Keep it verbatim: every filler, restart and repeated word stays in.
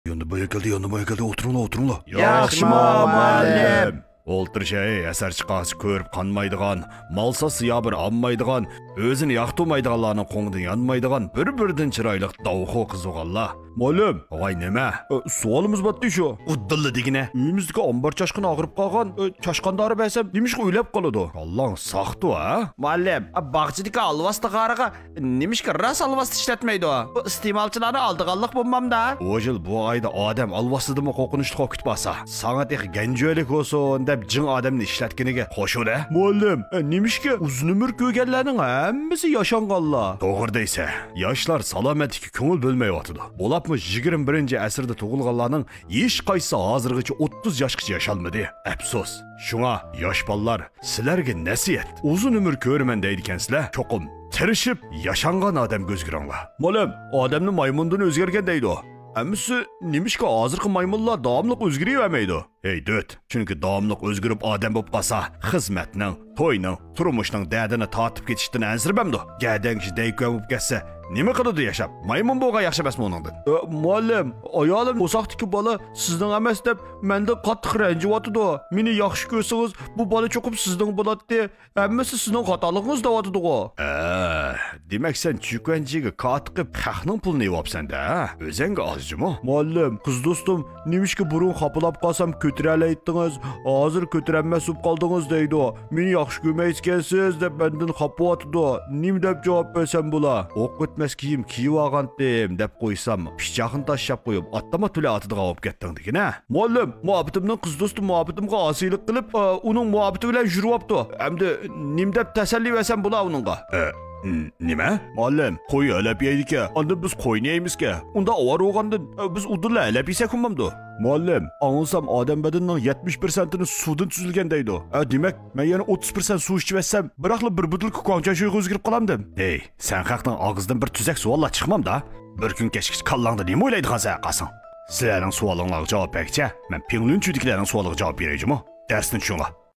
ياندى بايا كەلدى، ياندى بايا كەلدى، ئولتۇرۇڭلار، ئولتۇرۇڭلار. ياخشىمۇ، مۇئەللىم؟ ئولتۇرۇش، ھەي، ھەسەر چىقارغىچە كۆرۈپ قانمايدىغان، مال ساتسا يا بىر ئالمايدىغان، ئۆزىنى ياقتۇرمايدىغانلارنىڭ قوڭىدىن يانمايدىغان بىر-بىرىدىن چىرايلىق داۋخۇ قىزىغانلار. مۇئەللىم! ۋاي نېمە؟ ئە، سوئالىمىز بارتى شۇ. ئۇددىللا دېگىنە. ئۆيىمىزدىكى ئامبار چاشقىنى ئاغرىپ قالغان، ئە، چاشقاندارى بەرسەم نېمىشقا ئۆلەپ قالىدۇ؟ كاللاڭ ساقتۇ ھە؟ مۇئەللىم، ئا، باغچىدىكى ئالۋاستىغارىغا نېمىشقا راست ئالۋاستى ئىشلەتمەيدۇ؟ بۇ ئىستېمالچىلارنى ئالدىغانلىق بولمامدا؟ بۇ يىل بۇ ئايدا ئادەم ئالۋاستىدىنمۇ قورقۇنچلۇق بولۇپ كېتىپ قالسا، ساڭا تېخى گەنجۆلۈك بولسۇن دەپ جىڭ ئادەمنى ئىشلەتكىنىگە قوشۇلە. مۇئەللىم، ئە، نېمىشقا ئۇزۇن ئۆمۈر كۆرگەنلەرنىڭ ھەممىسى ياشانغانلار؟ توغرا دەيسەن، ياشلار سالامەتلىككە كۆڭۈل بۆلمەيۋاتىدۇ. بولۇپمۇ يىگىرمە بىرىنچى ئەسىردە تۇغۇلغانلارنىڭ ھېچقايسىسى ھازىرغىچە ئوتتۇز ياشقىچە ياشالمىدى. ئەپسۇس. شۇڭا ياش بالىلار، سىلەرگە نەسىھەت، ئۇزۇن ئۆمۈر كۆرىمەن دەيدىكەنسىلەر، چوقۇم تىرىشىپ ياشانغان ئادەمگە ئۆزگىرىڭلار. مۇئەللىم، ئادەمنى مايمۇندىن ئۆزگەرگەن دەيدۇ. ئەمىسە نېمىشقا ھازىرقى مايمۇنلار داۋاملىق ئۆزگىرىۋەرمەيدۇ؟ ھەي دۆت، چۈنكى داۋاملىق ئۆزگىرىپ ئادەم بولۇپ قالسا، خىزمەتنىڭ، توينىڭ، تۇرمۇشنىڭ دەردىنى تارتىپ كېتىشتىن ئەنسىرىمەمدۇ؟ گەدەن كىشى دەيكۈەن بولۇپ كەتسە، نېمە قىلىدۇ ياشاپ؟ مايمۇن بولغان ياخشى ئەمەسمۇ ئۇنىڭدىن؟ ئە، مۇئەللىم، ئايالىم قورساقتىكى بالا سىزنىڭ ئەمەس دەپ مەندىن قاتتىق رەنجىۋاتىدۇ. مېنى ياخشى كۆرسىڭىز، بۇ بالا چوقۇم سىزنىڭ بولاتتى. ھەممىسى سىزنىڭ خاتالىقىڭىز دەۋاتىدىغۇ. ئە، دېمەك سەن چۈكۈەنچىگە كاتىقىپ خەقنىڭ پۇلىنى يەۋاپسەن-دە، ھە؟ ئۆزەڭگە ئاز جۇمۇ. مۇئەللىم، قىز دوستۇم، نېمىشقا بۇرۇن خاپىلاپ قالسام كۆتۈرەلەيتتىڭىز، ھازىر كۆتۈرەلمەس بولۇپ قالدىڭىز دەيدۇ. مېنى ياخشى كۆرمەيدىكەنسىز دەپ مەندىن خاپىۋاتىدۇ. نېمە دەپ جاۋاب بەرسەم بولا؟ ئوق ئۆتمەس كىيىم كىيىۋالغانتىم دەپ قويسام، پىچاقنى تاشلاپ قويۇپ، ئاتلىما تۈلە ئاتىدىغان بولۇپ كەتتىڭ دېگىنە. مۇئەللىم، مۇھەببىتىمنىڭ قىز دوستۇم مۇھەببىتىمغا ئاسىيلىق قىلىپ، ئا، ئۇنىڭ مۇھەببىتى بىلەن يۈرۈۋاپتۇ. ئەمدى نېمە دەپ تەسەللى بەرسەم بولا ئۇنىڭغا؟ ئە، ن-، نېمە؟ مۇئەللىم، قوي ھەلەپ يەيدىكەن، ئاندىن بىز قوينى يەيمىزكەن. ئۇنداق ئاۋارە بولغاندىن، ئە، بىز ئۇدۇللا ھەلەپ يېسەك بولمامدۇ؟ مۇئەللىم، ئاڭلىسام ئادەم بەدىنىنىڭ يەتمىش پىرسەنتىنى سۇدىن تۈزۈلگەن دەيدۇ. ئە، دېمەك، مەن يەنە ئوتتۇز پىرسەنت سۇ ئىچىۋەتسەم، بىراقلا بىر بوتۇلكا گۇاڭچەنشۈيغا ئۆزگىرىپ قالامدىم. ھېي، سەن خەقنىڭ ئاغزىدىن بىر تۈزەك سوئاللار چىقمامدا؟ بىر كۈن كەچكىچە كاللاڭدا نېمە ئويلايدىغانسەن ھەققاسىڭ؟ سىلەرنىڭ سوئالىڭلارغا جاۋاب بەرگىچە، مەن پىڭلۈنچۈدىكىلەرنىڭ سوئالىغا جاۋاب بېرەي جۇمۇ. دەرستىن چۈشۈڭلار.